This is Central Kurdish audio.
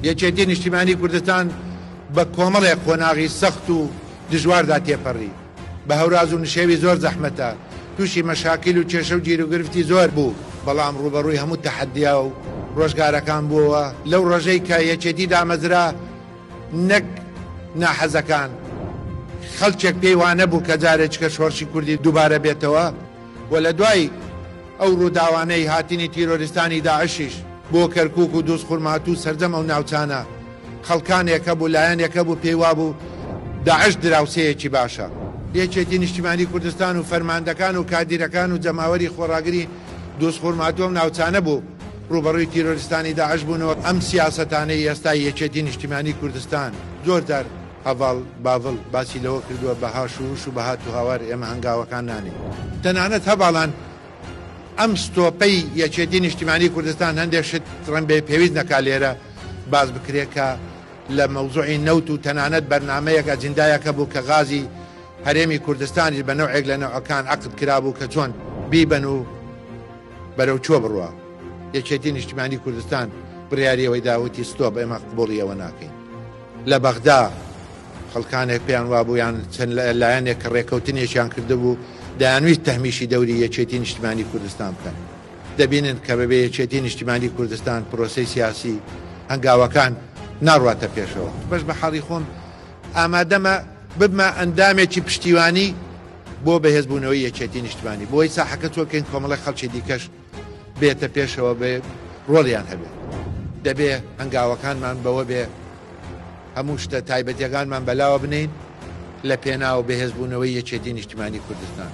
یەکێتی نیشتیمانی کوردستان بە کۆمەڵێک قۆناغی سەخت و دژواردا تێپەڕی، بە هەوراز و نشێوی زۆر زەحمەتە، تووشی مەشاکیل و کێشە و گیروگرفتی زۆر بوو، بەڵام ڕووبەڕووی هەموو تەحەدیا و ڕۆژگارەکان بووەوە، لەو ڕۆژەی کە یەکێتی دامەزرا نەک ناحەزەکان، خەڵکێک پێی وانەبوو کە جارێکیکە شۆڕشی کوردی دووبارە بێتەوە و لە دوای ئەو ڕووداوانەی هاتنی تیرۆریستانی داعشیش بۆ کەرکوک و دوزخورماتوو و سەرجەم ئەو ناوچانە خەڵکانێک هەبوو، لایەنێک هەبوو پێی وابوو داعش دراوسێیەکی باشە. یەکێتی نیشتیمانی کوردستان و فەرماندەکان و کادیرەکان و جەماوەری خۆڕاگری دوزخورماتوو ئەم ناوچانە بوو ڕووبەڕووی تیرۆریستانی داعش بوونەوە. ئەم سیاسەتانەی ئێستای یەکێتی نیشتیمانی کوردستان زۆر جار هەڤاڵ باڤڵ باسی لەوە کردووە بە هاش و هوش و بە هات و هاوار ئێمە هەنگاوەکان نانێین. تەنانەت هەڤاڵان ئەم ستۆپەی یەکێتی نیشتیمانی کوردستان هەندێک شت ڕەنبێ پێویست نەکا لێرە باس بکرێ کە لە مەوزوعی نەوت و تەنانەت بەرنامەیەک ئەجندایەک هەبوو کە غازی هەرێمی کوردستانیش بە نەوعێک لە نەوعەکان عەقد کرابوو کە چۆن بیبەن و بەرەو کوێ بڕوا. یەکێتی نیشتیمانی کوردستان بڕیاری ئەوەی دا وتی ستۆپ ئێمە قبوڵی ئەوە ناکەین. لە بەغدا خەڵکانێک پێیان وابوو یان چەند لایەنێک کە ڕێکەوتنێکیان کردبوو دەیانویست تەهمیشی دەوری یەکێتی نیشتمانی کوردستان بکەن. دەبینن کە بەبێ یەکێتی نیشتمانی کوردستان پرۆسەی سیاسی هەنگاوەکان ناڕواتە پێشەوە. بەش بە حاڵی خۆم ئامادەمە ببمە ئەندامێکی پشتیوانی بۆ بەهێزبوونەوەی یەکێتی نیشتمانی بۆی ساحەکە چۆل بکەین کۆمەڵێک خەڵکی دیکەش بێتە پێشەوە بێ ڕۆڵیان هەبێت. دەبێ هەنگاوەکانمان بەوە بێ هەموو شتە تایبەتیەکانمان بەلاوە بنێین لە پێناو بەهێزبوونەوەی یەکێتی نیشتیمانی کوردستان.